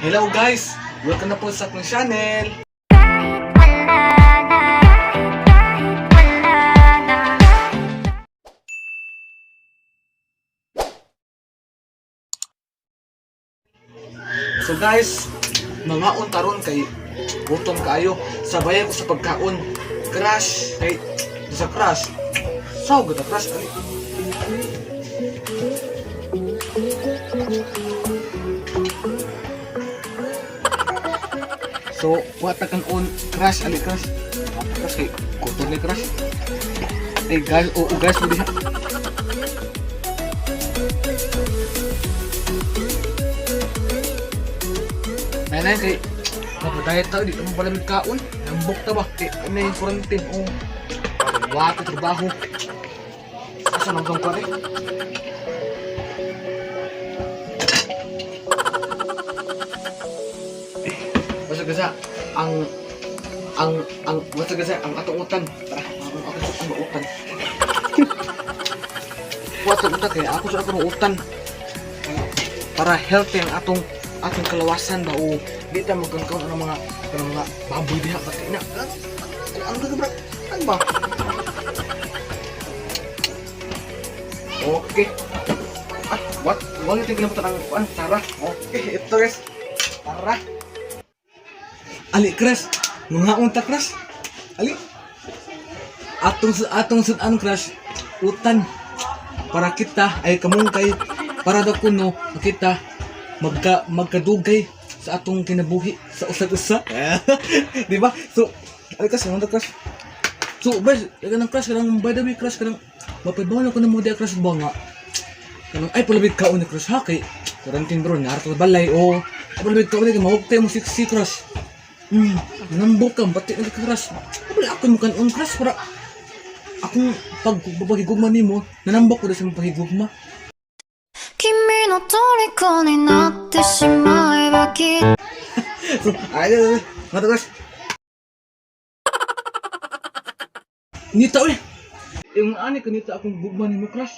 Hello guys! Welcome na po sa akong channel! Kahit wala na, kahit wala na. So guys, mangaon taron kay gutom kaayo. Sabayan ko sa pagkaon. Crush! Kay sa crush. So good crush ali. So, wa ta kan on crush ali crush. Wa ta crush kay gutom ni crush. Ay guys, oo guys, mo diha. Nay kay mapadayo ta di mo palamig kaon. Nambok ta ba? Kay ano yung quarantine oh. Wa ta trabaho. Asa nang tong kwari? Basta gasa ang basta gasa ang atong utan. Tara, ang atong ang utan. Wa ta utan kay ako sa akong utan para healthy ang atong atong kalawasan ba o di ta magkangkaon ang mga kanang mga baboy diha pati na ano ka bro ano ba. Okay, ah, what wala yung kinabutan ang kuan. Tara, okay, ito guys, tara. Ali crush, mga unta crush, ali atong atong sudan crush utan para kita ay kamungkay para daw kuno kita magkadugay sa atong kinabuhi sa usag-usa. Di ba? So ay kas ano crush. So bes kanang crush kanang by the way crush kanang mapaibaw ko namo di crush ba nga kanang ay palabig kaon ni crush ha kay quarantine bro narto balay o ay palabig kaon ni mahugtay mo sexy crush. Nambok ka pati na ka crush. Wala ako mo kanon crush para akong pag pagigugma nimo nanambok ko sa mong pagigugma. 君の虜になってしまえばきっと So, ay, ay, ay, mga crush. Nita, uy! Yung ani kanita akong gugma nimo crush.